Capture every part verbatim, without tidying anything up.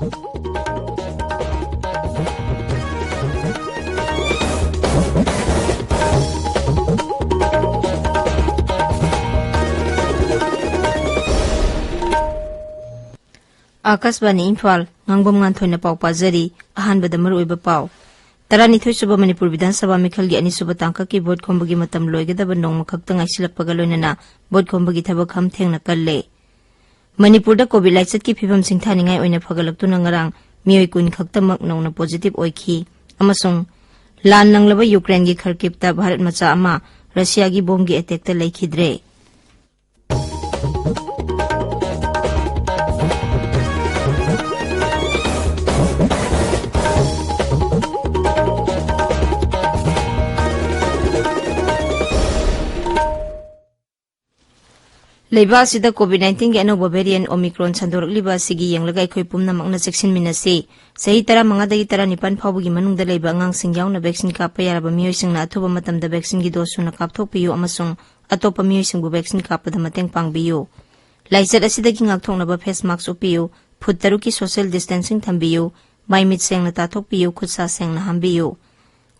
ꯑꯥꯀꯥꯁꯕꯥꯅꯤ ꯏꯝꯐꯥꯜ, ꯉꯥꯡꯕꯝ ꯉꯥꯟꯊꯣꯏꯅ ꯄꯥꯎ ꯄꯥꯖꯔꯤ꯫ ꯑꯍꯥꯟꯕꯗ ꯃꯔꯨꯑꯣꯏꯕ ꯄꯥꯎ꯫ ꯇꯔꯥꯅꯤꯊꯣꯏ ꯁꯨꯕ ꯃꯅꯤꯄꯨꯔ ꯕꯤꯙꯥꯟ ꯁꯚꯥ ꯃꯤꯈꯜꯒꯤ ꯑꯅꯤꯁꯨꯕ ꯇꯥꯡꯀꯛꯀꯤ ꯚꯣꯠ ꯈꯣꯝꯕꯒꯤ ꯃꯇꯝ ꯂꯣꯏꯒꯗꯕ ꯅꯣꯡꯃ ꯈꯛꯇ ꯉꯥꯏꯁꯤꯜꯂꯛꯄꯒ ꯂꯣꯏꯅꯅ ꯚꯣꯠ ꯈꯣꯝꯕꯒꯤ ꯊꯕꯛ ꯈꯝ ꯊꯦꯡꯅ ꯀꯜꯂꯦ꯫ ꯃꯅꯤꯄꯨꯔꯗ ꯀꯣꯚꯤꯗ ꯂꯥꯏꯆꯠꯀꯤ ꯐꯤꯕꯝ ꯁꯤꯡꯊꯥꯅꯤꯡꯉꯥꯏ ꯑꯣꯏꯅ ꯐꯒꯠꯂꯛꯇꯨꯅ ꯉꯔꯥꯡ ꯃꯤꯑꯣꯏ ꯀꯨꯟ ꯈꯛꯇꯃꯛ ꯅꯧꯅ ꯄꯣꯖꯤꯇꯤꯚ ꯑꯣꯏꯈꯤ꯫ ꯑꯃꯁꯨꯡ ꯂꯥꯟ ꯅꯪꯂꯕ ꯌꯨꯀ꯭ꯔꯦꯟꯒꯤ ꯈꯔꯀꯤꯞꯇ ꯚꯥꯔꯠ ꯃꯆꯥ ꯑꯃ ꯔꯁꯤꯌꯥꯒꯤ ꯕꯣꯝꯒꯤ ꯑꯦꯇꯦꯛꯇ ꯂꯩꯈꯤꯗ꯭ꯔꯦ꯫ ꯂꯩꯕꯥꯛ ꯑꯁꯤꯗ ꯀꯣꯚꯤꯗ ꯅꯥꯏꯟꯇꯤꯟꯒꯤ ꯑꯅꯧꯕ ꯚꯦꯔꯤꯌꯦꯟ ꯑꯣꯃꯤꯀ꯭ꯔꯣꯟ ꯁꯟꯗꯣꯔꯛꯂꯤꯕ ꯑꯁꯤꯒꯤ ꯌꯦꯡꯂꯒ ꯑꯩꯈꯣꯏ ꯄꯨꯝꯅꯃꯛꯅ ꯆꯦꯛꯁꯤꯟꯃꯤꯟꯅꯁꯤ꯫ ꯆꯍꯤ ꯇꯔꯥꯃꯉꯥꯗꯒꯤ ꯇꯔꯥꯅꯤꯄꯥꯟ ꯐꯥꯎꯕꯒꯤ ꯃꯅꯨꯡꯗ ꯂꯩꯕ ꯑꯉꯥꯡꯁꯤꯡ ꯌꯥꯎꯅ ꯚꯦꯛꯁꯤꯟ ꯀꯥꯞꯄ ꯌꯥꯔꯕ ꯃꯤꯑꯣꯏꯁꯤꯡꯅ ꯑꯊꯨꯕ ꯃꯇꯝꯗ ꯚꯦꯛꯁꯤꯟꯒꯤ ꯗꯣꯁ ꯁꯨꯅ ꯀꯥꯞꯊꯣꯛꯄꯤꯌꯨ ꯑꯃꯁꯨꯡ ꯑꯇꯣꯞꯄ ꯃꯤꯑꯣꯏꯁꯤꯡꯕꯨ ꯚꯦꯛꯁꯤꯟ ꯀꯥꯞꯄꯗ ꯃꯇꯦꯡ ꯄꯥꯡꯕꯤꯌꯨ꯫ ꯂꯥꯏꯆꯠ ꯑꯁꯤꯗꯒꯤ ꯉꯥꯛꯊꯣꯛꯅꯕ ꯐꯦꯁ ꯃꯥꯛꯁ ꯎꯞꯄꯤꯌꯨ, ꯐꯨꯠ ꯇꯔꯨꯛꯀꯤ ꯁꯣꯁꯤꯌꯦꯜ ꯗꯤꯁꯇꯦꯟꯁꯤꯡ ꯊꯝꯕꯤꯌꯨ, ꯃꯥꯏ ꯃꯤꯠ ꯁꯦꯡꯅ ꯇꯥꯊꯣꯛꯄꯤꯌꯨ, ꯈꯨꯠ ꯁꯥ ꯁꯦꯡꯅ ꯍꯥꯝꯕꯤꯌꯨ꯫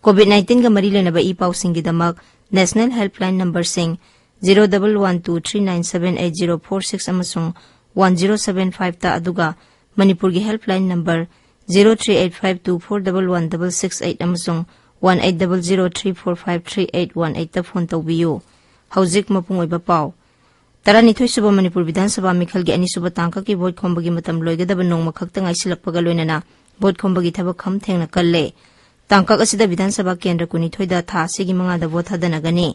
ꯀꯣꯚꯤꯗ ꯅꯥꯏꯟꯇꯤꯟꯒ ꯃꯔꯤ ꯂꯩꯅꯕ ꯏ ꯄꯥꯎꯁꯤꯡꯒꯤꯗꯃꯛ ꯅꯦꯁꯅꯦꯜ ꯍꯦꯜꯞꯂꯥꯏꯟ ꯅꯝꯕꯔꯁꯤꯡ zero double one two three nine seven eight zero four six ꯑꯃꯁꯨꯡ ꯋꯥꯟ ꯖꯤꯔꯣ ꯁꯕꯦꯟ ꯐꯥꯏꯚꯇ, ꯑꯗꯨꯒ ꯃꯅꯤꯄꯨꯔꯒꯤ helpline number zero three eight five two four double one double six eight ꯑꯃꯁꯨꯡ one eight double zero three four five three eight one ꯑꯩꯠꯇ phone ꯇꯧꯕꯤꯌꯨ꯫ ꯍꯧꯖꯤꯛ ꯃꯄꯨꯡ ꯑꯣꯏꯕ ꯄꯥꯎ꯫ ꯇꯔꯥꯅꯤꯊꯣꯏ ꯁꯨꯕ ꯃꯅꯤꯄꯨꯔ ꯕꯤꯙꯥꯟ ꯁꯚꯥ ꯃꯤꯈꯜꯒꯤ ꯑꯅꯤꯁꯨꯕ ꯇꯥꯡꯀꯛꯀꯤ ꯚꯣꯠ ꯈꯣꯝꯕꯒꯤ ꯃꯇꯝ ꯂꯣꯏꯒꯗꯕ ꯅꯣꯡꯃ ꯈꯛꯇ ꯉꯥꯏꯁꯤꯜꯂꯛꯄꯒ ꯂꯣꯏꯅꯅ ꯚꯣꯠ ꯈꯣꯝꯕꯒꯤ ꯊꯕꯛ ꯈꯝ ꯊꯦꯡꯅ ꯀꯜꯂꯦ꯫ ꯇꯥꯡꯀꯛ ꯑꯁꯤꯗ ꯕꯤꯙꯥꯟ ꯁꯚꯥ ꯀꯦꯟꯗ꯭ꯔ ꯀꯨꯟꯅꯤꯊꯣꯏꯗ ꯊꯥ ꯑꯁꯤꯒꯤ ꯃꯉꯥꯗ ꯚꯣꯠ ꯊꯥꯗꯅꯒꯅꯤ꯫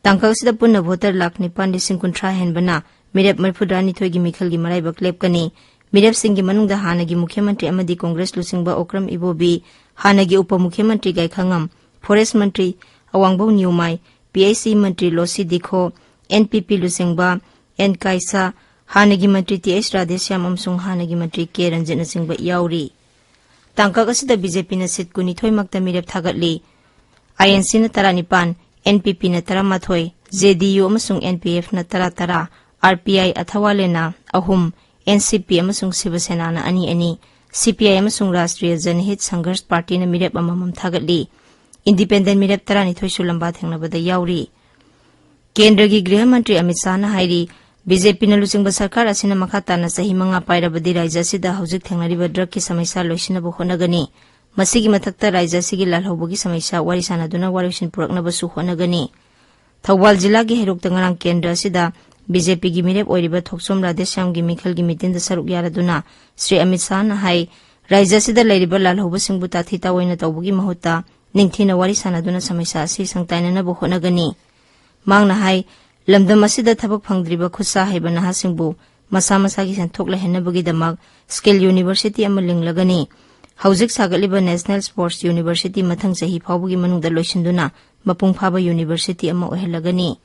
ꯇꯥꯡꯀꯛ ꯑꯁꯤꯗ ꯄꯨꯟꯅ ꯚꯣꯇꯔ ꯂꯥꯈ ꯅꯤꯄꯥꯟ ꯂꯤꯁꯤꯡ ꯀꯨꯟꯊ꯭ꯔꯥ ꯍꯦꯟꯕꯅ ꯃꯤꯔꯦꯞ ꯃꯔꯤꯐꯨꯇꯔꯥꯅꯤꯊꯣꯏꯒꯤ ꯃꯤꯈꯜꯒꯤ ꯃꯔꯥꯏꯕꯛ ꯂꯦꯞꯀꯅꯤ꯫ ꯃꯤꯔꯦꯞꯁꯤꯡꯒꯤ ꯃꯅꯨꯡꯗ ꯍꯥꯟꯅꯒꯤ ꯃꯨꯈ꯭ꯌ ꯃꯟꯇ꯭ꯔꯤ ꯑꯃꯗꯤ ꯀꯣꯡꯒ꯭ꯔꯦꯁ ꯂꯨꯆꯤꯡꯕ ꯑꯣꯀ꯭ꯔꯝ ꯏꯕꯣꯕꯤ, ꯍꯥꯟꯅꯒꯤ ꯎꯄ ꯃꯨꯈ꯭ꯌ ꯃꯟꯇ꯭ꯔꯤ ꯒꯥꯏꯈꯉꯝ, ꯐꯣꯔꯦꯁ ꯃꯟꯇ꯭ꯔꯤ ꯑꯋꯥꯡꯕꯧ ꯅ꯭ꯌꯨꯃꯥꯏ, ꯄꯤ ꯑꯩꯆ ꯏ ꯃꯟꯇ꯭ꯔꯤ ꯂꯣꯁꯤ ꯗꯤꯈꯣ, ꯑꯦꯟ ꯄꯤ ꯄꯤ ꯂꯨꯆꯤꯡꯕ ꯑꯦꯟ ꯀꯥꯏꯁꯥ, ꯍꯥꯟꯅꯒꯤ ꯃꯟꯇ꯭ꯔꯤ ꯇꯤ ꯑꯩꯆ ꯔꯥꯙꯦꯁ꯭ꯌꯥꯝ ꯑꯃꯁꯨꯡ ꯍꯥꯟꯅꯒꯤ ꯃꯟꯇ꯭ꯔꯤ ꯀꯦ ꯔꯟꯖꯤꯠꯅꯆꯤꯡꯕ ꯌꯥꯎꯔꯤ꯫ ꯇꯥꯡꯀꯛ ꯑꯁꯤꯗ ꯕꯤ ꯖꯦ ꯄꯤꯅ ꯁꯤꯠ ꯀꯨꯟꯅꯤꯊꯣꯏꯃꯛꯇ ꯃꯤꯔꯦꯞ ꯊꯥꯒꯠꯂꯤ꯫ ꯑꯥꯏ ꯑꯦꯟ ꯁꯤꯅ ꯇꯔꯥꯅꯤꯄꯥꯟ, ꯑꯦꯟ ꯄꯤ ꯄꯤꯅ ꯇꯔꯥꯃꯥꯊꯣꯏ, ꯖꯦ ꯗꯤ ꯌꯨ ꯑꯃꯁꯨꯡ ꯑꯦꯟ ꯄꯤ ꯑꯦꯐꯅ ꯇꯔꯥ ꯇꯔꯥ, ꯑꯥꯔ ꯄꯤ ꯑꯥꯏ ꯑꯊꯋꯥꯂꯦꯅ ꯑꯍꯨꯝ, ꯑꯦꯟ ꯁꯤ ꯄꯤ ꯑꯃꯁꯨꯡ ꯁꯤꯕ ꯁꯦꯅꯥꯅ ꯑꯅꯤ ꯑꯅꯤ, ꯁꯤ ꯄꯤ ꯑꯥꯏ ꯑꯃꯁꯨꯡ ꯔꯥꯁꯇ꯭ꯔꯤꯌ ꯖꯅꯍꯤꯠ ꯁꯪꯘꯔꯁ ꯄꯥꯔꯇꯤꯅ ꯃꯤꯔꯦꯞ ꯑꯃꯃꯝ ꯊꯥꯒꯠꯂꯤ꯫ ꯏꯟꯗꯤꯄꯦꯟꯗꯦꯟ ꯃꯤꯔꯦꯞ ꯇꯔꯥꯅꯤꯊꯣꯏꯁꯨ ꯂꯝꯕꯥ ꯊꯦꯡꯅꯕꯗ ꯌꯥꯎꯔꯤ꯫ ꯀꯦꯟꯗ꯭ꯔꯒꯤ ꯒ꯭ꯔꯤꯍ ꯃꯟꯇ꯭ꯔꯤ ꯑꯃꯤꯠ ꯁꯥꯍꯅ ꯍꯥꯏꯔꯤ, ꯕꯤ ꯖꯦ ꯄꯤꯅ ꯂꯨꯆꯤꯡꯕ ꯁꯔꯀꯥꯔ ꯑꯁꯤꯅ ꯃꯈꯥ ꯇꯥꯅ ꯆꯍꯤ ꯃꯉꯥ ꯄꯥꯏꯔꯕꯗꯤ ꯔꯥꯖ꯭ꯌ ꯑꯁꯤꯗ ꯍꯧꯖꯤꯛ ꯊꯦꯡꯅꯔꯤꯕ ꯗ꯭ꯔꯒꯀꯤ ꯁꯃꯁ꯭ꯌꯥ ꯂꯣꯏꯁꯤꯟꯅꯕ ꯍꯣꯠꯅꯒꯅꯤ꯫ ꯃꯁꯤꯒꯤ ꯃꯊꯛꯇ ꯔꯥꯖ꯭ꯌ ꯑꯁꯤꯒꯤ ꯂꯥꯜꯍꯧꯕꯒꯤ ꯁꯃꯁ꯭ꯌꯥ ꯋꯥꯔꯤ ꯁꯥꯟꯅꯗꯨꯅ ꯋꯥꯔꯣꯏꯁꯤꯟ ꯄꯨꯔꯛꯅꯕꯁꯨ ꯍꯣꯠꯅꯒꯅꯤ꯫ ꯊꯧꯕꯥꯜ ꯖꯤꯂꯥꯒꯤ ꯍꯩꯔꯣꯛꯇ ꯉꯔꯥꯡ ꯀꯦꯟꯗ꯭ꯔ ꯑꯁꯤꯗ ꯕꯤ ꯖꯦ ꯄꯤꯒꯤ ꯃꯤꯔꯦꯞ ꯑꯣꯏꯔꯤꯕ ꯊꯣꯛꯆꯣꯝ ꯔꯥꯙꯦꯁ꯭ꯌꯥꯝꯒꯤ ꯃꯤꯈꯜꯒꯤ ꯃꯤꯇꯤꯟꯗ ꯁꯔꯨꯛ ꯌꯥꯔꯗꯨꯅ ꯁ꯭ꯔꯤ ꯑꯃꯤꯠ ꯁꯥꯍꯅ ꯍꯥꯏ, ꯔꯥꯖ꯭ꯌ ꯑꯁꯤꯗ ꯂꯩꯔꯤꯕ ꯂꯥꯜꯍꯧꯕꯁꯤꯡꯕꯨ ꯇꯥꯊꯤ ꯇꯥꯑꯣꯏꯅ ꯇꯧꯕꯒꯤ ꯃꯍꯨꯠꯇ ꯅꯤꯡꯊꯤꯅ ꯋꯥꯔꯤ ꯁꯥꯟꯅꯗꯨꯅ ꯁꯃꯁ꯭ꯌꯥ ꯑꯁꯤ ꯁꯪꯇꯥꯏꯅꯅꯕ ꯍꯣꯠꯅꯒꯅꯤ꯫ ꯃꯍꯥꯛꯅ ꯍꯥꯏ, ꯂꯝꯗꯝ ꯑꯁꯤꯗ ꯊꯕꯛ ꯐꯪꯗ꯭ꯔꯤꯕ ꯈꯨꯠꯁꯥ ꯍꯩꯕ ꯅꯍꯥꯁꯤꯡꯕꯨ ꯃꯁꯥ ꯃꯁꯥꯒꯤ ꯁꯦꯟꯊꯣꯛ ꯂꯩꯍꯟꯅꯕꯒꯤꯗꯃꯛ ꯁ꯭ꯀꯤꯜ ꯌꯨꯅꯤꯚꯔꯁꯤꯇꯤ ꯑꯃ ꯂꯤꯡꯂꯒꯅꯤ꯫ ꯍꯧꯖꯤꯛ ꯁꯥꯒꯠꯂꯤꯕ ꯅꯦꯁꯅꯦꯜ ꯁ꯭ꯄꯣꯔꯠꯁ ꯌꯨꯅꯤꯚꯔꯁꯤꯇꯤ ꯃꯊꯪ ꯆꯍꯤ ꯐꯥꯎꯕꯒꯤ ꯃꯅꯨꯡꯗ ꯂꯣꯏꯁꯤꯟꯗꯨꯅ ꯃꯄꯨꯡ ꯐꯥꯕ ꯌꯨꯅꯤꯚꯔꯁꯤꯇꯤ ꯑꯃ ꯑꯣꯏꯍꯜꯂꯒꯅꯤ꯫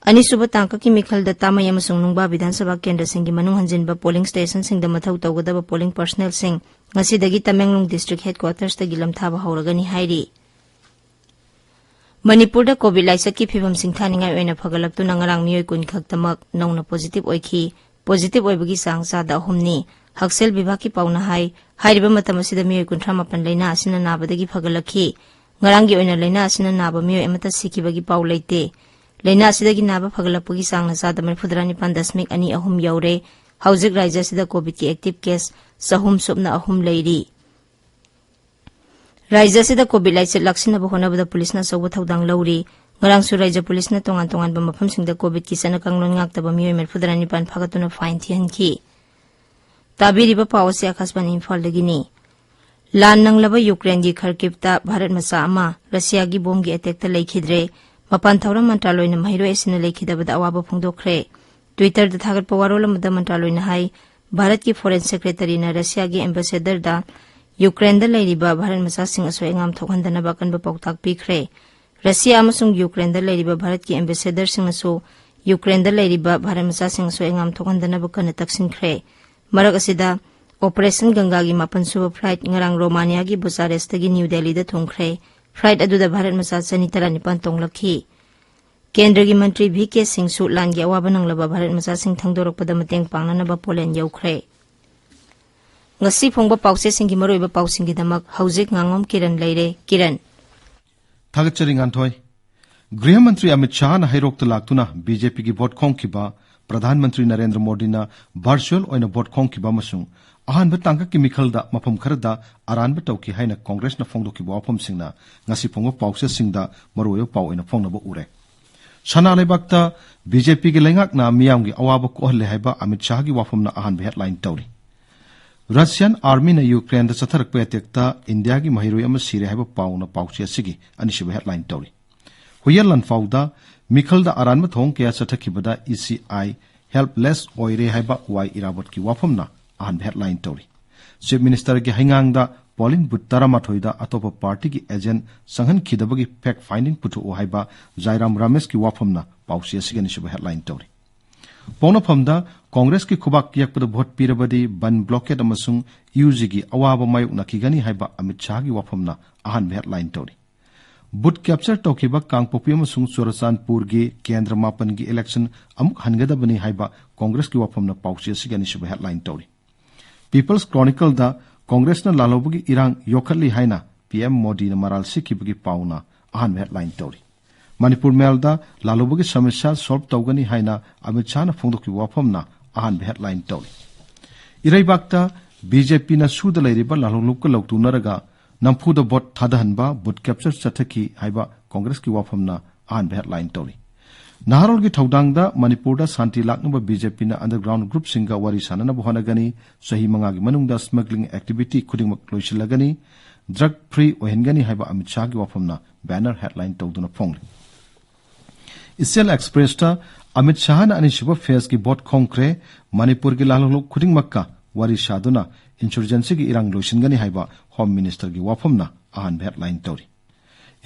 ꯑꯅꯤꯁꯨꯕ ꯇꯥꯡꯀꯛꯀꯤ ꯃꯤꯈꯜꯗ ꯇꯥꯃꯩ ꯑꯃꯁꯨꯡ ꯅꯨꯡꯕꯥ ꯕꯤꯙꯥꯟ ꯁꯚꯥ ꯀꯦꯟꯗ꯭ꯔꯁꯤꯡꯒꯤ ꯃꯅꯨꯡ ꯍꯟꯖꯤꯟꯕ ꯄꯣꯂꯤꯡ ꯁ꯭ꯇꯦꯁꯟꯁꯤꯡꯗ ꯃꯊꯧ ꯇꯧꯒꯗꯕ ꯄꯣꯂꯤꯡ ꯄꯔꯁꯅꯦꯜꯁꯤꯡ ꯉꯁꯤꯗꯒꯤ ꯇꯃꯦꯡꯂꯣꯡ ꯗꯤꯁꯇ꯭ꯔꯤꯛ ꯍꯦꯗꯀ꯭ꯋꯥꯇꯔꯁꯇꯒꯤ ꯂꯝꯊꯥꯕ ꯍꯧꯔꯒꯅꯤ ꯍꯥꯏꯔꯤ꯫ ꯃꯅꯤꯄꯨꯔꯗ ꯀꯣꯚꯤꯗ ꯂꯥꯏꯆꯠꯀꯤ ꯐꯤꯕꯝ ꯁꯤꯡꯊꯥꯅꯤꯡꯉꯥꯏ ꯑꯣꯏꯅ ꯐꯒꯠꯂꯛꯇꯨꯅ ꯉꯔꯥꯡ ꯃꯤꯑꯣꯏ ꯀꯨꯟ ꯈꯛꯇꯃꯛ ꯅꯧꯅ ꯄꯣꯖꯤꯇꯤꯚ ꯑꯣꯏꯈꯤ꯫ ꯄꯣꯖꯤꯇꯤꯚ ꯑꯣꯏꯕꯒꯤ ꯆꯥꯡ ꯆꯥꯗ ꯑꯍꯨꯝꯅꯤ꯫ ꯍꯛꯁꯦꯜ ꯕꯤꯚꯥꯒꯀꯤ ꯄꯥꯎꯅ ꯍꯥꯏ, ꯍꯥꯏꯔꯤꯕ ꯃꯇꯝ ꯑꯁꯤꯗ ꯃꯤꯑꯣꯏ ꯀꯨꯟꯊ꯭ꯔꯥ ꯃꯥꯄꯟ ꯂꯥꯏꯅꯥ ꯑꯁꯤꯅ ꯅꯥꯕꯗꯒꯤ ꯐꯒꯠꯂꯛꯈꯤ꯫ ꯉꯔꯥꯡꯒꯤ ꯑꯣꯏꯅ ꯂꯥꯏꯅꯥ ꯑꯁꯤꯅ ꯅꯥꯕ ꯃꯤꯑꯣꯏ ꯑꯃꯠꯇ ꯁꯤꯈꯤꯕꯒꯤ ꯄꯥꯎ ꯂꯩꯇꯦ꯫ ꯂꯥꯏꯅꯥ ꯑꯁꯤꯗꯒꯤ ꯅꯥꯕ ꯐꯒꯠꯂꯛꯄꯒꯤ ꯆꯥꯡꯅ ꯆꯥꯗ ꯃꯔꯤꯐꯨꯇꯔꯥ ꯅꯤꯄꯥꯟ ꯗꯁꯃꯤꯛ ꯑꯅꯤ ꯑꯍꯨꯝ ꯌꯧꯔꯦ꯫ ꯍꯧꯖꯤꯛ ꯔꯥꯖ꯭ꯌ ꯑꯁꯤꯗ ꯀꯣꯚꯤꯗꯀꯤ ꯑꯦꯛꯇꯤꯚ ꯀꯦꯁ ꯆꯍꯨꯝ ꯁꯨꯞꯅ ꯑꯍꯨꯝ ꯂꯩꯔꯤ꯫ ꯔꯥꯖ꯭ꯌ ꯑꯁꯤꯗ ꯀꯣꯚꯤꯗ ꯂꯥꯏꯆꯠ ꯂꯥꯛꯁꯤꯟꯅꯕ ꯍꯣꯠꯅꯕꯗ ꯄꯨꯂꯤꯁꯅ ꯑꯆꯧꯕ ꯊꯧꯗꯥꯡ ꯂꯧꯔꯤ꯫ ꯉꯔꯥꯡꯁꯨ ꯔꯥꯖ꯭ꯌ ꯄꯨꯂꯤꯁꯅ ꯇꯣꯉꯥꯟ ꯇꯣꯉꯥꯟꯕ ꯃꯐꯝꯁꯤꯡꯗ ꯀꯣꯚꯤꯗꯀꯤ ꯆꯠꯅ ꯀꯥꯡꯂꯣꯟ ꯉꯥꯛꯇꯕ ꯃꯤꯑꯣꯏ ꯃꯔꯤꯐꯨꯇꯔꯥ ꯅꯤꯄꯥꯟ ꯐꯥꯒꯠꯇꯨꯅ ꯐꯥꯏꯟ ꯊꯤꯍꯟꯈꯤ꯫ ꯇꯥꯕꯤꯔꯤꯕ ꯄꯥꯎ ꯑꯁꯤ ꯑꯀꯥꯁꯕꯥꯅꯤ ꯏꯝꯐꯥꯜꯗꯒꯤꯅꯤ꯫ ꯂꯥꯟ ꯅꯪꯂꯕ ꯌꯨꯀ꯭ꯔꯦꯟꯒꯤ ꯈꯔꯀꯤꯚꯇ ꯚꯥꯔꯠ ꯃꯆꯥ ꯑꯃ ꯔꯁꯤꯌꯥꯒꯤ ꯕꯣꯝꯒꯤ ꯑꯦꯇꯦꯛꯇ ꯂꯩꯈꯤꯗ꯭ꯔꯦ꯫ ꯃꯄꯥꯟ ꯊꯧꯔꯝ ꯃꯟꯇ꯭ꯔꯥꯂꯣꯏꯅ ꯃꯍꯩꯔꯣꯏ ꯑꯁꯤꯅ ꯂꯩꯈꯤꯗꯕꯗ ꯑꯋꯥꯕ ꯐꯣꯡꯗꯣꯛꯈ꯭ꯔꯦ꯫ ꯇ꯭ꯋꯤꯇꯔꯗ ꯊꯥꯒꯠꯄ ꯋꯥꯔꯣꯜ ꯑꯃꯗ ꯃꯟꯇ꯭ꯔꯥꯂꯣꯏꯅ ꯍꯥꯏ, ꯚꯥꯔꯠꯀꯤ ꯐꯣꯔꯦꯟ ꯁꯦꯀ꯭ꯔꯦꯇꯔꯤꯅ ꯔꯁꯤꯌꯥꯒꯤ ꯑꯦꯝꯕꯦꯁꯦꯗꯔꯗ ꯌꯨꯀ꯭ꯔꯦꯟꯗ ꯂꯩꯔꯤꯕ ꯚꯥꯔꯠ ꯃꯆꯥꯁꯤꯡ ꯑꯁꯣꯏ ꯑꯉꯥꯝ ꯊꯣꯛꯍꯟꯗꯅꯕ ꯑꯀꯟꯕ ꯄꯥꯎꯇꯥꯛ ꯄꯤꯈ꯭ꯔꯦ꯫ ꯔꯁꯤꯌꯥ ꯑꯃꯁꯨꯡ ꯌꯨꯀ꯭ꯔꯦꯟꯗ ꯂꯩꯔꯤꯕ ꯚꯥꯔꯠꯀꯤ ꯑꯦꯝꯕꯦꯁꯦꯗꯔꯁꯤꯡꯅꯁꯨ ꯌꯨꯀ꯭ꯔꯦꯟꯗ ꯂꯩꯔꯤꯕ ꯚꯥꯔꯠ ꯃꯆꯥꯁꯤꯡ ꯑꯁꯣꯏ ꯑꯉꯥꯝ ꯊꯣꯛꯍꯟꯗꯅꯕ ꯀꯟꯅ ꯇꯛꯁꯤꯟꯈ꯭ꯔꯦ꯫ ꯃꯔꯛ ꯑꯁꯤꯗ, ꯑꯣꯄꯔꯦꯁꯟ ꯒꯪꯒꯥꯒꯤ ꯃꯥꯄꯟ ꯁꯨꯕ ꯐ꯭ꯂꯥꯏꯠ ꯉꯔꯥꯡ ꯔꯣꯃꯥꯅꯤꯌꯥꯒꯤ ꯕꯨꯆꯥꯔꯦꯁꯇꯒꯤ ꯅ꯭ꯌꯨ ꯗꯦꯜꯂꯤꯗ ꯊꯨꯡꯈ꯭ꯔꯦ꯫ ꯐ꯭ꯂꯥꯏꯠ ꯑꯗꯨꯗ ꯚꯥꯔꯠ ꯃꯆꯥ ꯆꯅꯤ ꯇꯔꯥꯅꯤꯄꯥꯟ ꯇꯣꯡꯂꯛꯈꯤ꯫ ꯀꯦꯟꯗ꯭ꯔꯒꯤ ꯃꯟꯇ꯭ꯔꯤ ꯚꯤ ꯀꯦ ꯁꯤꯡꯁꯨ ꯂꯥꯟꯒꯤ ꯑꯋꯥꯕ ꯅꯪꯂꯕ ꯚꯥꯔꯠ ꯃꯆꯥꯁꯤꯡ ꯊꯪꯗꯣꯔꯛꯄꯗ ꯃꯇꯦꯡ ꯄꯥꯡꯅꯅꯕ ꯄꯣꯂꯦꯟ ꯌꯧꯈ꯭ꯔꯦ꯫ ꯉꯁꯤ ꯐꯣꯡꯕ ꯄꯥꯎꯆꯦꯁꯤꯡꯒꯤ ꯃꯔꯨꯑꯣꯏꯕ ꯄꯥꯎꯁꯤꯡꯒꯤꯗꯃꯛ ꯍꯧꯖꯤꯛ ꯉꯥꯉꯣꯝ ꯀꯤꯔꯟ ꯂꯩꯔꯦ꯫ ꯀꯤꯔꯟ꯫ ꯊꯥꯒꯠꯆꯔꯤ, ꯉꯥꯟꯊꯣꯏ꯫ ꯒ꯭ꯔꯤꯍ ꯃꯟꯇ꯭ꯔꯤ ꯑꯃꯤꯠ ꯁꯥꯍꯅ ꯍꯩꯔꯣꯛꯇ ꯂꯥꯛꯇꯨꯅ ꯕꯤ ꯖꯦ ꯄꯤꯒꯤ ꯚꯣꯠ ꯈꯣꯝꯈꯤꯕ ꯄ꯭ꯔꯙꯥꯟ ꯃꯟꯇ꯭ꯔꯤ ꯅꯔꯦꯟꯗ꯭ꯔ ꯃꯣꯗꯤꯅ ꯚꯔꯆꯨꯑꯦꯜ ꯑꯣꯏꯅ ꯚꯣꯠ ꯈꯣꯝꯈꯤꯕ ꯑꯃꯁꯨꯡ ꯑꯍꯥꯟꯕ ꯇꯥꯡꯀꯛꯀꯤ ꯃꯤꯈꯜꯗ ꯃꯐꯝ ꯈꯔꯗ ꯑꯔꯥꯟꯕ ꯇꯧꯈꯤ ꯍꯥꯏꯅ ꯀꯣꯡꯒ꯭ꯔꯦꯁꯅ ꯐꯣꯡꯗꯣꯛꯈꯤꯕ ꯋꯥꯐꯝꯁꯤꯡꯅ ꯉꯁꯤ ꯐꯣꯡꯕ ꯄꯥꯎꯆꯦꯁꯤꯡꯗ ꯃꯔꯨꯑꯣꯏꯕ ꯄꯥꯎ ꯑꯣꯏꯅ ꯐꯣꯡꯅꯕ ꯎꯔꯦ꯫ ꯁꯅꯥ ꯂꯩꯕꯥꯛꯇ ꯕꯤ ꯖꯦ ꯄꯤꯒꯤ ꯂꯩꯉꯥꯛꯅ ꯃꯤꯌꯥꯝꯒꯤ ꯑꯋꯥꯕ ꯀꯣꯛꯍꯜꯂꯦ ꯍꯥꯏꯕ ꯑꯃꯤꯠ ꯁꯥꯍꯒꯤ ꯋꯥꯐꯝꯅ ꯑꯍꯥꯟꯕ ꯍꯦꯗꯂꯥꯏꯟ ꯇꯧꯔꯤ꯫ ꯔꯁꯤꯌꯥꯟ ꯑꯥꯔꯃꯤꯅ ꯌꯨꯀ꯭ꯔꯦꯟꯗ ꯆꯠꯊꯔꯛꯄ ꯑꯦꯇꯦꯛꯇ ꯏꯟꯗꯤꯌꯥꯒꯤ ꯃꯍꯩꯔꯣꯏ ꯑꯃ ꯁꯤꯔꯦ ꯍꯥꯏꯕ ꯄꯥꯎꯅ ꯄꯥꯎꯆꯦ ꯑꯁꯤꯒꯤ ꯑꯅꯤꯁꯨꯕ ꯍꯦꯗꯂꯥꯏꯟ ꯇꯧꯔꯤ꯫ ꯍꯨꯌꯦꯟ ꯂꯥꯟꯐꯥꯎꯗ ꯃꯤꯈꯜꯗ ꯑꯔꯥꯟꯕ ꯊꯧꯑꯣꯡ ꯀꯌꯥ ꯆꯠꯊꯈꯤꯕꯗ ꯏ ꯁꯤ ꯑꯥꯏ ꯍꯦꯜꯞꯂꯦꯁ ꯑꯣꯏꯔꯦ ꯍꯥꯏꯕ ꯋꯥꯏ ꯏꯔꯥꯕꯣꯠꯀꯤ ꯋꯥꯐꯝꯅ ꯑꯍꯥꯟꯕ ꯍꯦꯗꯂꯥꯏꯟ ꯇꯧꯔꯤ꯫ ꯆꯤꯐ ꯃꯤꯅꯤꯁꯇꯔꯒꯤ ꯍꯩꯉꯥꯡꯗ ꯄꯣꯂꯤꯡ ꯕꯨꯊ ꯇꯔꯥꯃꯥꯊꯣꯏꯗ ꯑꯇꯣꯞꯄ ꯄꯥꯔꯇꯤꯒꯤ ꯑꯦꯖꯦꯟꯠ ꯆꯪꯍꯟꯈꯤꯗꯕꯒꯤ ꯐꯦꯛ ꯐꯥꯏꯟꯗꯤꯡ ꯄꯨꯊꯣꯛꯎ ꯍꯥꯏꯕ ꯖꯥꯏꯔꯥꯝ ꯔꯥꯃꯦꯁꯀꯤ ꯋꯥꯐꯝꯅ ꯄꯥꯎꯆꯦ ꯑꯁꯤꯒꯤ ꯑꯅꯤꯁꯨꯕ ꯍꯦꯗꯂꯥꯏꯟ ꯇꯧꯔꯤ꯫ ꯄꯣꯛꯅꯐꯝꯗ ꯀꯣꯡꯒ꯭ꯔꯦꯁꯀꯤ ꯈꯨꯕꯥꯛ ꯌꯦꯛꯄꯗ ꯚꯣꯠ ꯄꯤꯔꯕꯗꯤ ꯕꯟ ꯕ꯭ꯂꯣꯀꯦꯠ ꯑꯃꯁꯨꯡ ꯌꯨ ꯖꯤꯒꯤ ꯑꯋꯥꯕ ꯃꯥꯌꯣꯛꯅꯈꯤꯒꯅꯤ ꯍꯥꯏꯕ ꯑꯃꯤꯠ ꯁꯥꯍꯒꯤ ꯋꯥꯐꯝꯅ ꯑꯍꯥꯟꯕ ꯍꯦꯗꯂꯥꯏꯟ ꯇꯧꯔꯤ꯫ ꯕꯨꯊ ꯀꯦꯞꯆꯔ ꯇꯧꯈꯤꯕ ꯀꯥꯡꯄꯣꯛꯄꯤ ꯑꯃꯁꯨꯡ ꯆꯨꯔꯆꯥꯟꯄꯨꯔꯒꯤ ꯀꯦꯟꯗ꯭ꯔ ꯃꯥꯄꯟꯒꯤ ꯏꯂꯦꯛꯁꯟ ꯑꯃꯨꯛ ꯍꯟꯒꯗꯕꯅꯤ ꯍꯥꯏꯕ ꯀꯣꯡꯒ꯭ꯔꯦꯁꯀꯤ ꯋꯥꯐꯝꯅ ꯄꯥꯎꯆꯦ ꯑꯁꯤꯒꯤ ꯑꯅꯤꯁꯨꯕ ꯍꯦꯗꯂꯥꯏꯟ ꯇꯧꯔꯤ꯫ ꯄꯤꯄꯜꯁ ꯀ꯭ꯔꯣꯅꯤꯀꯜꯗ ꯀꯣꯡꯒ꯭ꯔꯦꯁꯅ ꯂꯥꯜꯍꯧꯕꯒꯤ ꯏꯔꯥꯡ ꯌꯣꯛꯈꯠꯂꯤ ꯍꯥꯏꯅ ꯄꯤ ꯑꯦꯝ ꯃꯣꯗꯤꯅ ꯃꯔꯥꯜ ꯁꯤꯈꯤꯕꯒꯤ ꯄꯥꯎꯅ ꯑꯍꯥꯟꯕ ꯍꯦꯗꯂꯥꯏꯟ ꯇꯧꯔꯤ꯫ ꯃꯅꯤꯄꯨꯔ ꯃꯦꯜꯗ ꯂꯥꯜꯍꯧꯕꯒꯤ ꯁꯃꯁ꯭ꯌꯥ ꯁꯣꯜꯕ ꯇꯧꯒꯅꯤ ꯍꯥꯏꯅ ꯑꯃꯤꯠ ꯁꯥꯍꯅ ꯐꯣꯡꯗꯣꯛꯈꯤꯕ ꯋꯥꯐꯝꯅ ꯑꯍꯥꯟꯕ ꯍꯦꯗꯂꯥꯏꯟ ꯇꯧꯔꯤ꯫ ꯏꯔꯩꯕꯥꯛꯇ ꯕꯤ ꯖꯦ ꯄꯤꯅ ꯁꯨꯗ ꯂꯩꯔꯤꯕ ꯂꯥꯜꯍꯧꯂꯨꯞꯀ ꯂꯧꯇꯨꯅꯔꯒ ꯅꯝꯐꯨꯗ ꯚꯣꯠ ꯊꯥꯗꯍꯟꯕ, ꯕꯨꯊ ꯀꯦꯞꯆꯔ ꯆꯠꯊꯈꯤ ꯍꯥꯏꯕ ꯀꯣꯡꯒ꯭ꯔꯦꯁꯀꯤ ꯋꯥꯐꯝꯅ ꯑꯍꯥꯟꯕ ꯍꯦꯗꯂꯥꯏꯟ ꯇꯧꯔꯤ꯫ ꯅꯍꯥꯔꯣꯜꯒꯤ ꯊꯧꯗꯥꯡꯗ ꯃꯅꯤꯄꯨꯔꯗ ꯁꯥꯟꯇꯤ ꯂꯥꯛꯅꯕ ꯕꯤ ꯖꯦ ꯄꯤꯅ ꯑꯟꯗꯔꯒ꯭ꯔꯥꯎꯟ ꯒ꯭ꯔꯨꯞꯁꯤꯡꯒ ꯋꯥꯔꯤ ꯁꯥꯟꯅꯅꯕ ꯍꯣꯠꯅꯒꯅꯤ, ꯆꯍꯤ ꯃꯉꯥꯒꯤ ꯃꯅꯨꯡꯗ ꯁ꯭ꯃꯒ꯭ꯂꯤꯡ ꯑꯦꯛꯇꯤꯚꯤꯇꯤ ꯈꯨꯗꯤꯡꯃꯛ ꯂꯣꯏꯁꯤꯜꯂꯒꯅꯤ, ꯗ꯭ꯔꯒ ꯐ꯭ꯔꯤ ꯑꯣꯏꯍꯟꯒꯅꯤ ꯍꯥꯏꯕ ꯑꯃꯤꯠ ꯁꯥꯍꯒꯤ ꯋꯥꯐꯝꯅ ꯕꯦꯅꯔ ꯍꯦꯗꯂꯥꯏꯟ ꯇꯧꯗꯨꯅ ꯐꯣꯡꯂꯤ꯫ ꯏꯆꯦꯜ ꯑꯦꯛꯁꯄ꯭ꯔꯦꯁꯇ ꯑꯃꯤꯠ ꯁꯥꯍꯅ ꯑꯅꯤꯁꯨꯕ ꯐꯦꯖꯀꯤ ꯚꯣꯠ ꯈꯣꯝꯈ꯭ꯔꯦ, ꯃꯅꯤꯄꯨꯔꯒꯤ ꯂꯥꯜꯍꯧꯂꯨꯞ ꯈꯨꯗꯤꯡꯃꯛꯀ ꯋꯥꯔꯤ ꯁꯥꯗꯨꯅ ꯏꯟꯁꯨꯔꯖꯦꯟꯁꯤꯒꯤ ꯏꯔꯥꯡ ꯂꯣꯏꯁꯤꯟꯒꯅꯤ ꯍꯥꯏꯕ ꯍꯣꯝ ꯃꯤꯅꯤꯁꯇꯔꯒꯤ ꯋꯥꯐꯝꯅ ꯑꯍꯥꯟꯕ ꯍꯦꯗꯂꯥꯏꯟ ꯇꯧꯔꯤ꯫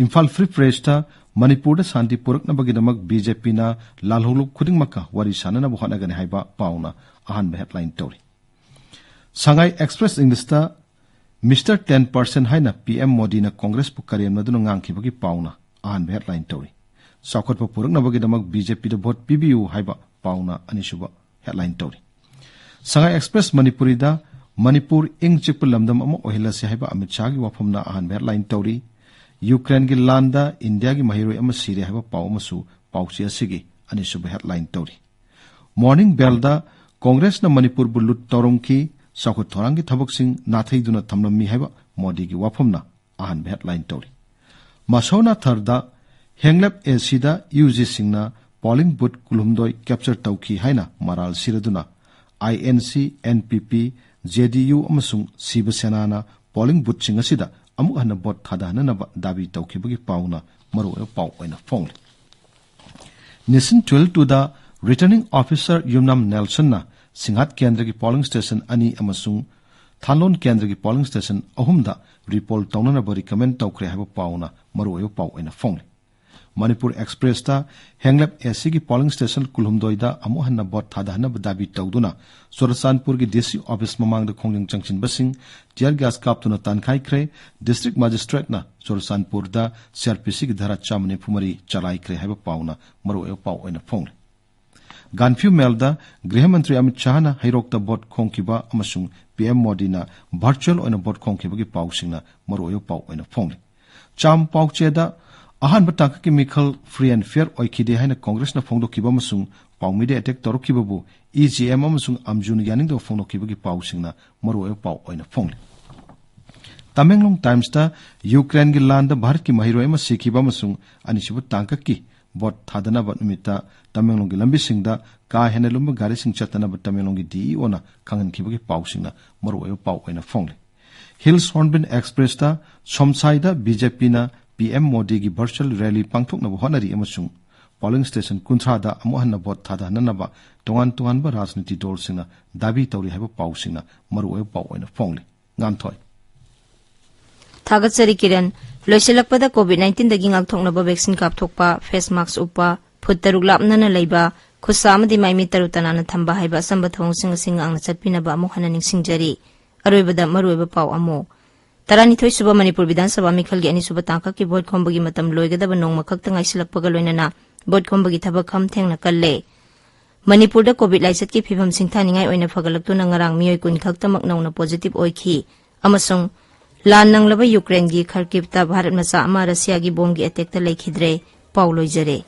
ꯏꯝꯐꯥꯜ ꯐ꯭ꯔꯤ ꯄ꯭ꯔꯦꯁꯇ ꯃꯅꯤꯄꯨꯔꯗ ꯁꯥꯟꯇꯤ ꯄꯨꯔꯛꯅꯕꯒꯤꯗꯃꯛ ꯕꯤ ꯖꯦ ꯄꯤꯅ ꯂꯥꯜꯍꯧꯂꯨꯞ ꯈꯨꯗꯤꯡꯃꯛꯀ ꯋꯥꯔꯤ ꯁꯥꯟꯅꯅꯕ ꯍꯣꯠꯅꯒꯅꯤ ꯍꯥꯏꯕ ꯄꯥꯎꯅ ꯑꯍꯥꯟꯕ ꯍꯦꯗꯂꯥꯏꯟ ꯇꯧꯔꯤ꯫ ꯁꯉꯥꯏ ꯑꯦꯛꯁꯄ꯭ꯔꯦꯁ ꯏꯪꯂꯤꯁꯇ ꯃꯤꯁꯇꯔ ꯇꯦꯟ ꯄꯥꯔꯁꯦꯟ ꯍꯥꯏꯅ ꯄꯤ ꯑꯦꯝ ꯃꯣꯗꯤꯅ ꯀꯣꯡꯒ꯭ꯔꯦꯁꯄꯨ ꯀꯔꯦꯝꯅꯗꯨꯅ ꯉꯥꯡꯈꯤꯕꯒꯤ ꯄꯥꯎꯅ ꯑꯍꯥꯟꯕ ꯍꯦꯗꯂꯥꯏꯟ ꯇꯧꯔꯤ꯫ ꯆꯥꯎꯈꯠꯄ ꯄꯨꯔꯛꯅꯕꯒꯤꯗꯃꯛ ꯕꯤ ꯖꯦ ꯄꯤꯗ ꯚꯣꯠ ꯄꯤꯕꯤꯌꯨ ꯍꯥꯏꯕ ꯄꯥꯎꯅ ꯑꯅꯤꯁꯨꯕ ꯍꯦꯗꯂꯥꯏꯟ ꯇꯧꯔꯤ꯫ ꯁꯉꯥꯏ ꯑꯦꯛꯁꯄ꯭ꯔꯦꯁ ꯃꯅꯤꯄꯨꯔꯤꯗ ꯃꯅꯤꯄꯨꯔ ꯏꯪ ꯆꯤꯛꯄ ꯂꯝꯗꯝ ꯑꯃ ꯑꯣꯏꯍꯜꯂꯁꯤ ꯍꯥꯏꯕ ꯑꯃꯤꯠ ꯁꯥꯍꯒꯤ ꯋꯥꯐꯝꯅ ꯑꯍꯥꯟꯕ ꯍꯦꯗꯂꯥꯏꯟ ꯇꯧꯔꯤ꯫ ꯌꯨꯀ꯭ꯔꯦꯟꯒꯤ ꯂꯥꯟꯗ ꯏꯟꯗꯤꯌꯥꯒꯤ ꯃꯍꯩꯔꯣꯏ ꯑꯃ ꯁꯤꯔꯦ ꯍꯥꯏꯕ ꯄꯥꯎ ꯑꯃꯁꯨ ꯄꯥꯎꯆꯦ ꯑꯁꯤꯒꯤ ꯑꯅꯤꯁꯨꯕ ꯍꯦꯗꯂꯥꯏꯟ ꯇꯧꯔꯤ꯫ ꯃꯣꯔꯅꯤꯡ ꯕꯦꯜꯗ ꯀꯣꯡꯒ꯭ꯔꯦꯁꯅ ꯃꯅꯤꯄꯨꯔꯕꯨ ꯂꯨꯠ ꯇꯧꯔꯝꯈꯤ, ꯆꯥꯎꯈꯠ ꯊꯧꯔꯥꯡꯒꯤ ꯊꯕꯛꯁꯤꯡ ꯅꯥꯊꯩꯗꯨꯅ ꯊꯝꯂꯝꯃꯤ ꯍꯥꯏꯕ ꯃꯣꯗꯤꯒꯤ ꯋꯥꯐꯝꯅ ꯑꯍꯥꯟꯕ ꯍꯦꯗꯂꯥꯏꯟ ꯇꯧꯔꯤ꯫ ꯃꯁꯧꯅꯥ ꯊꯔꯗ ꯍꯦꯡꯂꯦꯞ ꯑꯦ ꯁꯤꯗ ꯌꯨ ꯖꯤꯁꯤꯡꯅ ꯄꯣꯂꯤꯡ ꯕꯨꯠ ꯀꯨꯟꯍꯨꯝꯗꯣꯏ ꯀꯦꯞꯆꯔ ꯇꯧꯈꯤ ꯍꯥꯏꯅ ꯃꯔꯥꯜ ꯁꯤꯔꯗꯨꯅ ꯑꯥꯏ ꯑꯦꯟ ꯁꯤ, ꯑꯦꯟ ꯄꯤ ꯄꯤ, ꯖꯦ ꯗꯤ ꯌꯨ ꯑꯃꯁꯨꯡ ꯁꯤꯕ ꯁꯦꯅꯥꯅ ꯄꯣꯂꯤꯡ ꯕꯨꯠꯁꯤꯡ ꯑꯁꯤꯗ ꯑꯃꯨꯛ ꯍꯟꯅ ꯚꯣꯠ ꯊꯥꯗꯍꯟꯅꯅꯕ ꯗꯥꯕꯤ ꯇꯧꯈꯤꯕꯒꯤ ꯄꯥꯎꯅ ꯃꯔꯨꯑꯣꯏꯕ ꯄꯥꯎ ꯑꯣꯏꯅ ꯐꯣꯡꯂꯤ꯫ ꯅꯦꯁꯟ ꯇꯨꯋꯦꯜ ꯇꯨꯗ ꯔꯤꯇꯔꯅꯤꯡ ꯑꯣꯐꯤꯁꯥꯔ ꯌꯨꯝꯅꯥꯝ ꯅꯦꯜꯁꯟꯅ ꯁꯤꯡꯍꯥꯠ ꯀꯦꯟꯗ꯭ꯔꯒꯤ ꯄꯣꯂꯤꯡ ꯁ꯭ꯇꯦꯁꯟ ꯑꯅꯤ ꯑꯃꯁꯨꯡ ꯊꯥꯟꯂꯣꯟ ꯀꯦꯟꯗ꯭ꯔꯒꯤ ꯄꯣꯂꯤꯡ ꯁ꯭ꯇꯦꯁꯟ ꯑꯍꯨꯝꯗ ꯔꯤꯄꯣꯜ ꯇꯧꯅꯅꯕ ꯔꯤꯀꯃꯦꯟ ꯇꯧꯈ꯭ꯔꯦ ꯍꯥꯏꯕ ꯄꯥꯎꯅ ꯃꯔꯨꯑꯣꯏꯕ ꯄꯥꯎ ꯑꯣꯏꯅ ꯐꯣꯡꯂꯤ꯫ ꯃꯅꯤꯄꯨꯔ ꯑꯦꯛꯁꯄ꯭ꯔꯦꯁꯇ ꯍꯦꯡꯂꯦꯞ ꯑꯦ ꯁꯤꯒꯤ ꯄꯣꯂꯤꯡ ꯁ꯭ꯇꯦꯁꯟ ꯀꯨꯟꯍꯨꯝꯗꯣꯏꯗ ꯑꯃꯨꯛ ꯍꯟꯅ ꯚꯣꯠ ꯊꯥꯗꯍꯟꯅꯕ ꯗꯥꯕꯤ ꯇꯧꯗꯨꯅ ꯆꯨꯔꯆꯥꯟꯄꯨꯔꯒꯤ ꯗꯤ ꯁꯤ ꯑꯣꯐꯤꯁ ꯃꯃꯥꯡꯗ ꯈꯣꯡꯖꯪ ꯆꯪꯁꯤꯟꯕꯁꯤꯡ ꯇꯤꯌꯔ ꯒ꯭ꯌꯥꯁ ꯀꯥꯞꯇꯨꯅ ꯇꯥꯟꯈꯥꯏꯈ꯭ꯔꯦ꯫ ꯗꯤꯁꯇ꯭ꯔꯤꯛ ꯃꯦꯖꯤꯁꯇ꯭ꯔꯦꯠꯅ ꯆꯨꯔꯆꯥꯟꯄꯨꯔꯗ ꯁꯤ ꯑꯥꯔ ꯄꯤ ꯁꯤꯒꯤ ꯙꯥꯔꯥ ꯆꯥꯝꯃ ꯅꯤꯐꯨ ꯃꯔꯤ ꯆꯂꯥꯏꯈ꯭ꯔꯦ ꯍꯥꯏꯕ ꯄꯥꯎꯅ ꯃꯔꯨꯑꯣꯏꯕ ꯄꯥꯎ ꯑꯣꯏꯅ ꯐꯣꯡꯂꯤ꯫ ꯒꯥꯟꯐ꯭ꯌꯨ ꯃꯦꯜꯗ ꯒ꯭ꯔꯤꯍ ꯃꯟꯇ꯭ꯔꯤ ꯑꯃꯤꯠ ꯁꯥꯍꯅ ꯍꯩꯔꯣꯛꯇ ꯚꯣꯠ ꯈꯣꯝꯈꯤꯕ ꯑꯃꯁꯨꯡ ꯄꯤ ꯑꯦꯝ ꯃꯣꯗꯤꯅ ꯚꯔꯆꯨꯑꯦꯜ ꯑꯣꯏꯅ ꯚꯣꯠ ꯈꯣꯝꯈꯤꯕꯒꯤ ꯄꯥꯎꯁꯤꯡꯅ ꯃꯔꯨꯑꯣꯏꯕ ꯄꯥꯎ ꯑꯣꯏꯅ ꯐꯣꯡꯂꯤ꯫ ꯆꯥꯝ ꯄꯥꯎꯆꯦꯗ ꯑꯍꯥꯟꯕ ꯇꯥꯡꯀꯛꯀꯤ ꯃꯤꯈꯜ ꯐ꯭ꯔꯤ ꯑꯦꯟ ꯐꯤꯌꯔ ꯑꯣꯏꯈꯤꯗꯦ ꯍꯥꯏꯅ ꯀꯣꯡꯒ꯭ꯔꯦꯁꯅ ꯐꯣꯡꯗꯣꯛꯈꯤꯕ ꯑꯃꯁꯨꯡ ꯄꯥꯎꯃꯤꯗ ꯑꯦꯇꯦꯛ ꯇꯧꯔꯛꯈꯤꯕꯕꯨ ꯏ ꯖꯤ ꯑꯦꯝ ꯑꯃꯁꯨꯡ ꯑꯝꯖꯨꯅ ꯌꯥꯅꯤꯡꯗꯕ ꯐꯣꯡꯗꯣꯛꯈꯤꯕꯒꯤ ꯄꯥꯎꯁꯤꯡꯅ ꯃꯔꯨꯑꯣꯏꯕ ꯄꯥꯎ ꯑꯣꯏꯅ ꯐꯣꯡꯂꯤ꯫ ꯇꯃꯦꯡꯂꯣꯡ ꯇꯥꯏꯝꯁꯇ ꯌꯨꯀ꯭ꯔꯦꯟꯒꯤ ꯂꯥꯟꯗ ꯚꯥꯔꯠꯀꯤ ꯃꯍꯩꯔꯣꯏ ꯑꯃ ꯁꯤꯈꯤꯕ ꯑꯃꯁꯨꯡ ꯑꯅꯤꯁꯨꯕ ꯇꯥꯡꯀꯛꯀꯤ ꯚꯣꯠ ꯊꯥꯗꯅꯕ ꯅꯨꯃꯤꯠꯇ ꯇꯃꯦꯡꯂꯣꯡꯒꯤ ꯂꯝꯕꯤꯁꯤꯡꯗ ꯀꯥ ꯍꯦꯟꯅ ꯂꯨꯝꯕ ꯒꯥꯔꯤꯁꯤꯡ ꯆꯠꯇꯅꯕ ꯇꯃꯦꯡꯂꯣꯡꯒꯤ ꯗꯤ ꯏ ꯑꯣꯅ ꯈꯪꯍꯟꯈꯤꯕꯒꯤ ꯄꯥꯎꯁꯤꯡꯅ ꯃꯔꯨꯑꯣꯏꯕ ꯄꯥꯎ ꯑꯣꯏꯅ ꯐꯣꯡꯂꯤ꯫ ꯍꯤꯜꯁ ꯍꯣꯔꯟꯕꯤꯜ ꯑꯦꯛꯁꯄ꯭ꯔꯦꯁꯇ ꯁꯣꯝꯁꯥꯏꯗ ꯕꯤ ꯖꯦ ꯄꯤꯅ ꯄꯤ ꯑꯦꯝ ꯃꯣꯗꯤꯒꯤ ꯚꯔꯆꯨꯑꯦꯜ ꯔꯦꯂꯤ ꯄꯥꯡꯊꯣꯛꯅꯕ ꯍꯣꯠꯅꯔꯤ ꯑꯃꯁꯨꯡ ꯄꯣꯂꯤꯡ ꯁ꯭ꯇꯦꯁꯟ ꯀꯨꯟꯊ꯭ꯔꯥꯗ ꯑꯃꯨꯛ ꯍꯟꯅ ꯚꯣꯠ ꯊꯥꯗꯍꯟꯅꯅꯕ ꯇꯣꯉꯥꯟ ꯇꯣꯉꯥꯟꯕ ꯔꯥꯖꯅꯤꯇꯤ ꯗꯜꯁꯤꯡꯅ ꯗꯥꯕꯤ ꯇꯧꯔꯤ ꯍꯥꯏꯕ ꯄꯥꯎꯁꯤꯡꯅ ꯃꯔꯨꯑꯣꯏꯕ ꯄꯥꯎ ꯑꯣꯏꯅ ꯐꯣꯡꯂꯤ꯫ ꯉꯥꯟꯊꯣꯏ꯫ ꯊꯥꯒꯠꯆꯔꯤ ꯀꯤꯔꯟ꯫ ꯂꯣꯏꯁꯤꯜꯂꯛꯄꯗ ꯀꯣꯚꯤꯗ ꯅꯥꯏꯟꯇꯤꯟꯗꯒꯤ ꯉꯥꯛꯊꯣꯛꯅꯕ ꯚꯦꯛꯁꯤꯟ ꯀꯥꯞꯊꯣꯛꯄ, ꯐꯦꯁ ꯃꯥꯛꯁ ꯎꯞꯄ, ꯐꯨꯠ ꯇꯔꯨꯛ ꯂꯥꯞꯅꯅ ꯂꯩꯕ, ꯈꯨꯠꯁꯥ ꯑꯃꯗꯤ ꯃꯥꯏꯃꯤꯠ ꯇꯔꯨ ꯇꯅꯥꯟꯅ ꯊꯝꯕ ꯍꯥꯏꯕ ꯑꯆꯝꯕ ꯊꯧꯑꯣꯡꯁꯤꯡ ꯑꯁꯤ ꯉꯥꯛꯅ ꯆꯠꯄꯤꯅꯕ ꯑꯃꯨꯛ ꯍꯟꯅ ꯅꯤꯡꯁꯤꯡꯖꯔꯤ꯫ ꯑꯔꯣꯏꯕꯗ ꯃꯔꯨꯑꯣꯏꯕ ꯄꯥꯎ ꯑꯃꯨꯛ꯫ ꯇꯔꯥꯅꯤꯊꯣꯏ ꯁꯨꯕ ꯃꯅꯤꯄꯨꯔ ꯕꯤꯙꯥꯟ ꯁꯚꯥ ꯃꯤꯈꯜꯒꯤ ꯑꯅꯤꯁꯨꯕ ꯇꯥꯡꯀꯛꯀꯤ ꯚꯣꯠ ꯈꯣꯝꯕꯒꯤ ꯃꯇꯝ ꯂꯣꯏꯒꯗꯕ ꯅꯣꯡꯃ ꯈꯛꯇ ꯉꯥꯏꯁꯤꯜꯂꯛꯄꯒ ꯂꯣꯏꯅꯅ ꯚꯣꯠ ꯈꯣꯝꯕꯒꯤ ꯊꯕꯛ ꯈꯝ ꯊꯦꯡꯅ ꯀꯜꯂꯦ꯫ ꯃꯅꯤꯄꯨꯔꯗ ꯀꯣꯚꯤꯗ ꯂꯥꯏꯆꯠꯀꯤ ꯐꯤꯕꯝ ꯁꯤꯡꯊꯥꯅꯤꯡꯉꯥꯏ ꯑꯣꯏꯅ ꯐꯒꯠꯂꯛꯇꯨꯅ ꯉꯔꯥꯡ ꯃꯤꯑꯣꯏ ꯀꯨꯟ ꯈꯛꯇꯃꯛ ꯅꯧꯅ ꯄꯣꯖꯤꯇꯤꯚ ꯑꯣꯏꯈꯤ꯫ ꯑꯃꯁꯨꯡ ꯂꯥꯟ ꯅꯪꯂꯕ ꯌꯨꯀ꯭ꯔꯦꯟꯒꯤ ꯈꯔꯀꯤꯚꯇ ꯚꯥꯔꯠ ꯃꯆꯥ ꯑꯃ ꯔꯁꯤꯌꯥꯒꯤ ꯕꯣꯝꯒꯤ ꯑꯦꯇꯦꯛꯇ ꯂꯩꯈꯤꯗ꯭ꯔꯦ꯫ ꯄꯥꯎ ꯂꯣꯏꯖꯔꯦ꯫